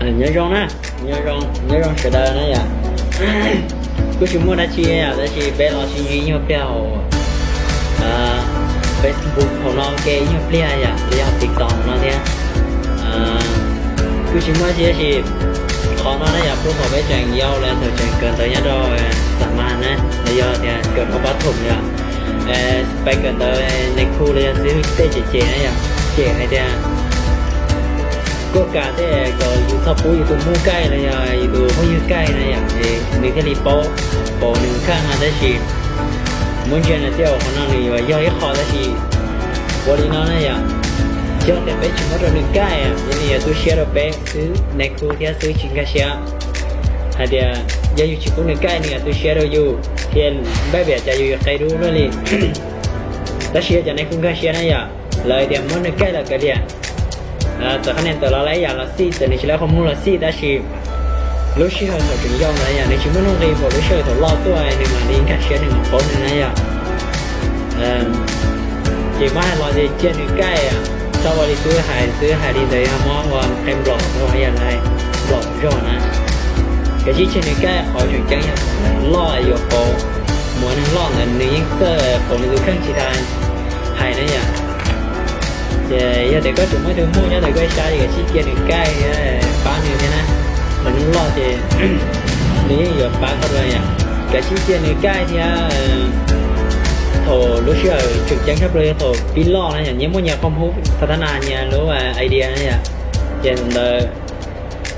Nyob zoo na, nyob zoo, nyob zoo sawv daws na yom. Kuj tsis muaj dab tsi yom, tab sis peb los sib ntsib nyuag pliag hauv Facebook hauv no ke nyuag pliag yom, los yog TikTok hauv no thiab. Kuj tsis muaj dab tsi, tab sis qhov no na yom, kuj thaum peb tseem yau los thaum tseem kawm ntawv nyob rau Xam Mas na, los yog tias kawm rau Pab Thoom yom, pais kawm ntawv Nais Khu los yog xib hwb tej cem cem na yom, cem hais tias kuj kam tej kom yus txhob pub yus tus muam kaij los yog yus tus phooj ywg kaij na yom, es nws thiaj li paub, paub nws kheej no tab sis muab ntsia nws tej qhov no nws yuav yog ib qho tab sis ua li no na yom, yog tias peb tsis muab rau nws kaij ces nws yuav tu siab rau peb xwb, Nais Khu thiab xwb tsis nkag siab. Hais tias yog yus tsis pub nws kaij nws yuav tu siab rau yus thiab npaj piam cas yus yuav qe dub luaj li. Tab sis yog cov Nais Khu nkag siab na yom, lawv tias muab nws kaij los kav liam, txawm qhov niag tawm los lawv ib yam los xij, txawm nws tsis lawv qhov muag los xij, tab sis lub sij hawm thaum tseem yau ntawd yom, nws tsis muaj nuj nqis, npaum lub sij hawm thaum loj tuaj nws mam li nkag siab, nws mam paub nws na yom. Ces muab hais los ces cia nws kaij, txhob ua li twb hais, twb hais li ntawd yog muab ua qe nplaum, yog li Nplaum zog na. Kav tsij cia nws kaij, qhov tseem ceeb yog loj yuav paub, mus ua neeg loj ntawd nws yeej txawj paub nws tus kheej tsis tas hais na yom. Ces yog tias koj tseem muaj ib tug muam nyob ntawm koj ib sab ces kav tsij cia nws kaij thiab pab nws thiab na, lwm hnub loj ces nws yeej yuav pab koj dua yom. Kav tsij cia nws kaij thiab, thaum lub sij hawm tseem ceeb tshaj plaws yog thaum pib loj na yom, nyias muaj nyias qhov muag, tha thab nas nyias lub idea na yom. Ces thaum ntawd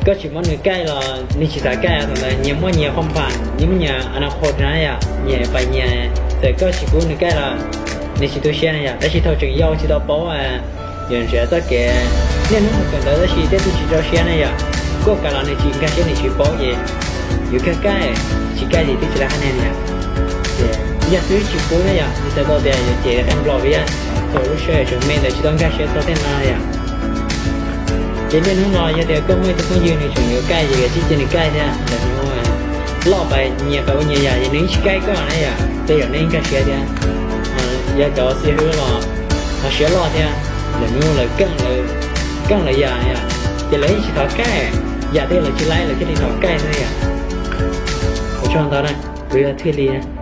koj tsis muab nws kaij los nws tsis xav kaij, thaum ntawd nyias muaj nyias qhov npam, nyias muaj nyias a na qhov na yom, nyias pais nyias, txawm koj tsis pub nws kaij los nws tsis tu siab na yom. Tab sis thaum tseem yau tsis tau paub, yuav nrhiav txoj kev, niaj hnub mus kawm ntawv tab sis tej tug tsis rau siab na yom, kuj kav los nws tsis nkag siab nws tsis paub ces yus kaij kaij, tsis kaij ces twb tsis lawv hab ne na yom. Ces yog twb tsis pub na yom, nws xav tau tias yuav cem qe nplaum thiab, thaum lub sij hawm tseem me ntawd tsis tau nkag siab txog tej no yom. Ces niaj hnub no yog tias koj muaj ib tug phooj ywg nws tseem yuav kaij ces kav tsij cia nws kaij thiab, lwm hnub loj pais nyias pais ua nyias yam ces nws yeej tsis kaij koj na yom, tej zaum nws yeej nkag siab thiab. Yog cov xib hwb los ho siab loj thiab, lwm hnub lawv keej lawv yam yom, ces lawv yeej tsis thov kaij, yam twg lawv tsis laib lawv thiaj li thov kaij xwb yom. Ua tsaug ntau na, kuv yog Thwj Lis.